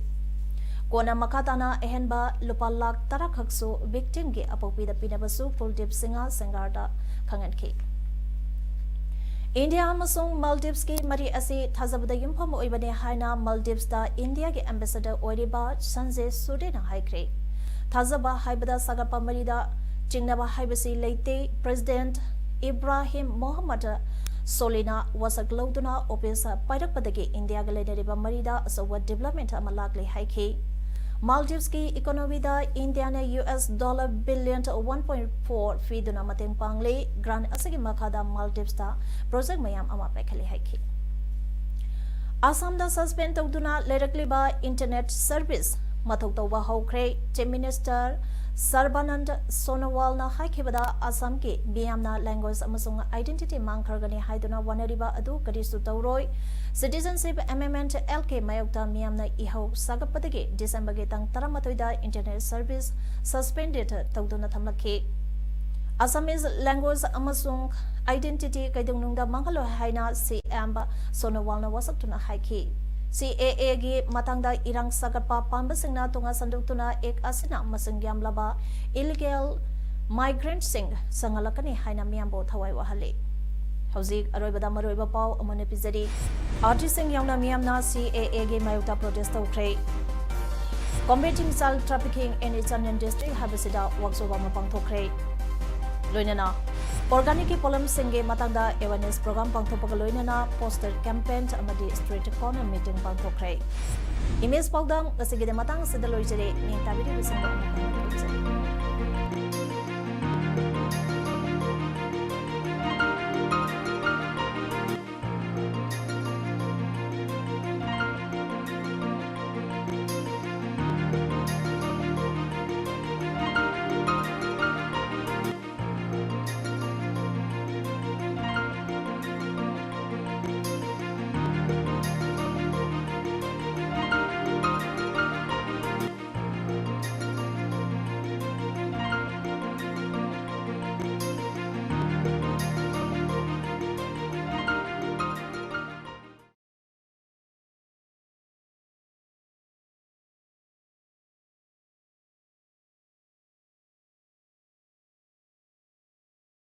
ꯀꯣꯟꯅ ꯃꯈꯥ ꯇꯥꯅ ꯑꯍꯦꯟꯕ ꯂꯨꯄꯥ ꯂꯥꯈ ꯇꯔꯥ ꯈꯛꯁꯨ victimꯒꯤ ꯑꯄꯣꯛꯄꯤꯗ ꯄꯤꯅꯕꯁꯨ ꯀꯨꯜꯗꯤꯞ ꯁꯤꯡꯍ ꯁꯦꯡꯒꯥꯔꯗ ꯈꯪꯍꯟꯈꯤ꯫ ꯏꯟꯗꯤꯌꯥ ꯑꯃꯁꯨꯡ ꯃꯥꯜꯗꯤꯚꯁꯀꯤ ꯃꯔꯤ ꯑꯁꯤ ꯊꯥꯖꯕꯗ ꯌꯨꯝꯐꯝ ꯑꯣꯏꯕꯅꯤ ꯍꯥꯏꯅ ꯃꯥꯜꯗꯤꯚꯁꯇ ꯏꯟꯗꯤꯌꯥꯒꯤ ꯑꯦꯝꯕꯦꯁꯦꯗꯔ ꯑꯣꯏꯔꯤꯕ ꯁꯟꯖꯦ ꯁꯨꯗꯦꯅ ꯍꯥꯏꯈ꯭ꯔꯦ꯫ ꯊꯥꯖꯕ ꯍꯥꯏꯕꯗ ꯁꯥꯒꯠꯄ ꯃꯔꯤꯗ ꯆꯤꯡꯅꯕ ꯍꯥꯏꯕꯁꯤ ꯂꯩꯇꯦ꯫ ꯄ꯭ꯔꯦꯁꯤꯗꯦꯟꯠ ꯏꯕ꯭ꯔꯥꯍꯤꯝ ꯃꯣꯍꯝꯃꯗ ꯁꯣꯂꯤꯅ ꯋꯥꯁꯛ ꯂꯧꯗꯨꯅ ꯑꯣꯐꯤꯁ ꯄꯥꯏꯔꯛꯄꯗꯒꯤ ꯏꯟꯗꯤꯌꯥꯒ ꯂꯩꯅꯔꯤꯕ ꯃꯔꯤꯗ ꯑꯆꯧꯕ ꯗꯤꯕ꯭ꯂꯞꯃꯦꯟꯠ ꯑꯃ ꯂꯥꯛꯂꯦ ꯍꯥꯏꯈꯤ꯫ ꯃꯥꯜꯗꯤꯚꯁꯀꯤ ꯏꯀꯣꯅꯣꯃꯤꯗ ꯏꯟꯗꯤꯌꯥꯅ U S dollar billion one point four ꯄꯤꯗꯨꯅ ꯃꯇꯦꯡ ꯄꯥꯡꯂꯤ꯫ ꯒ꯭ꯔꯥꯟꯠ ꯑꯁꯤꯒꯤ ꯃꯈꯥꯗ ꯃꯥꯜꯗꯤꯚꯁꯇ ꯄ꯭ꯔꯣꯖꯦꯛ ꯃꯌꯥꯝ ꯑꯃ ꯄꯥꯏꯈꯠꯂꯤ ꯍꯥꯏꯈꯤ꯫ ꯑꯁꯥꯝꯗ ꯁꯁꯄꯦꯟ ꯇꯧꯗꯨꯅ ꯂꯩꯔꯛꯂꯤꯕ ꯏꯟꯇꯔꯅꯦꯠ ꯁꯔꯚꯤꯁ ꯃꯊꯧ ꯇꯧꯕ ꯍꯧꯈ꯭ꯔꯦ꯫ ꯆꯤꯐ ꯃꯤꯅꯤꯁꯇꯔ ꯁꯔꯕꯥꯅꯟꯗ ꯁꯣꯅꯣꯋꯥꯜꯅ ꯍꯥꯏꯈꯤꯕꯗ, ꯑꯁꯥꯝꯒꯤ ꯃꯤꯌꯥꯝꯅ ꯂꯦꯡꯒ꯭ꯋꯦꯖ ꯑꯃꯁꯨꯡ ꯑꯥꯏꯗꯦꯟꯇꯤꯇꯤ ꯃꯥꯡꯈ꯭ꯔꯒꯅꯤ ꯍꯥꯏꯗꯨꯅ ꯋꯥꯅꯔꯤꯕ ꯑꯗꯨ ꯀꯔꯤꯁꯨ ꯇꯧꯔꯣꯏ꯫ ꯁꯤꯇꯤꯖꯟꯁꯤꯞ ꯑꯦꯃꯦꯟꯗꯃꯦꯟꯠ ꯑꯦꯜꯀꯤ ꯃꯥꯌꯣꯛꯇ ꯃꯤꯌꯥꯝꯅ ꯏꯍꯧ ꯁꯥꯒꯠꯄꯗꯒꯤ ꯗꯤꯁꯦꯝꯕꯔꯒꯤ ꯇꯥꯡ ꯇꯔꯥꯃꯥꯊꯣꯏꯗ ꯏꯟꯇꯔꯅꯦꯠ ꯁꯔꯚꯤꯁ ꯁꯁꯄꯦꯟꯗꯦꯗ ꯇꯧꯗꯨꯅ ꯊꯝꯂꯛꯈꯤ꯫ ꯑꯁꯥꯃꯤꯖ ꯂꯦꯡꯒ꯭ꯋꯦꯖ ꯑꯃꯁꯨꯡ ꯑꯥꯏꯗꯦꯟꯇꯤꯇꯤ ꯀꯩꯗꯧꯅꯨꯡꯗ ꯃꯥꯡꯍꯜꯂꯣꯏ ꯍꯥꯏꯅ ꯁꯤ ꯑꯦꯝ ꯁꯣꯅꯣꯋꯥꯜꯅ ꯋꯥꯁꯛꯇꯨꯅ ꯍꯥꯏꯈꯤ꯫ ꯁꯤ ꯑꯦ ꯑꯦꯒꯤ ꯃꯇꯥꯡꯗ ꯏꯔꯥꯡ ꯁꯥꯒꯠꯄ ꯄꯥꯝꯕꯁꯤꯡꯅ ꯇꯣꯉꯥꯟ ꯁꯟꯗꯣꯛꯇꯨꯅ ꯑꯦꯛ ꯑꯁꯤꯅ ꯃꯁꯤꯡ ꯌꯥꯝꯂꯕ ꯏꯂꯤꯒꯦꯜ ꯃꯥꯏꯒ꯭ꯔꯦꯟꯠꯁꯤꯡ ꯆꯪꯍꯜꯂꯛꯀꯅꯤ ꯍꯥꯏꯅ ꯃꯤꯌꯥꯝꯕꯨ ꯊꯋꯥꯏ ꯋꯥꯍꯜꯂꯤ꯫ ꯍꯧꯖꯤꯛ ꯑꯔꯣꯏꯕꯗ ꯃꯔꯨꯑꯣꯏꯕ ꯄꯥꯎ ꯑꯃꯨꯟꯅ ꯄꯤꯖꯔꯤ꯫ ꯑꯥꯔꯇꯤꯁꯁꯤꯡ ꯌꯥꯎꯅ ꯃꯤꯌꯥꯝꯅ ꯁꯤ ꯑꯦ ꯑꯦꯒꯤ ꯃꯥꯌꯣꯛꯇ ꯄ꯭ꯔꯣꯇꯦꯁ ꯇꯧꯈ꯭ꯔꯦ꯫ Combating Child Trafficking in Eastern District ꯍꯥꯏꯕꯁꯤꯗ ꯋꯥꯛꯁꯣꯞ ꯑꯃ ꯄꯥꯡꯊꯣꯛꯈ꯭ꯔꯦ꯫ ꯂꯣꯏꯅꯅ ꯑꯣꯔꯒꯥꯅꯤꯛꯀꯤ ꯄꯣꯠꯂꯝꯁꯤꯡꯒꯤ ꯃꯇꯥꯡꯗ ꯑꯦꯋꯦꯔꯅꯦꯁ ꯄ꯭ꯔꯣꯒ꯭ꯔꯥꯝ ꯄꯥꯡꯊꯣꯛꯄꯒ ꯂꯣꯏꯅꯅ ꯄꯣꯁꯇꯔ ꯀꯦꯝꯄꯦꯟ ꯑꯃꯗꯤ ꯁ꯭ꯇ꯭ꯔꯤꯠ ꯀꯣꯔꯅꯔ ꯃꯤꯇꯤꯡ ꯄꯥꯡꯊꯣꯛꯈ꯭ꯔꯦ꯫ ꯏꯃꯦꯖ ꯄꯥꯎꯗꯝ ꯉꯁꯤꯒꯤꯗꯤ ꯃꯇꯥꯡ ꯑꯁꯤꯗ ꯂꯣꯏꯖꯔꯦ꯫ ꯅꯤꯡ ꯇꯥꯕꯤꯔꯤꯕꯁꯤꯡꯗ ꯑꯃꯨꯛ ꯍꯟꯅ ꯊꯥꯒꯠꯆꯔꯤ꯫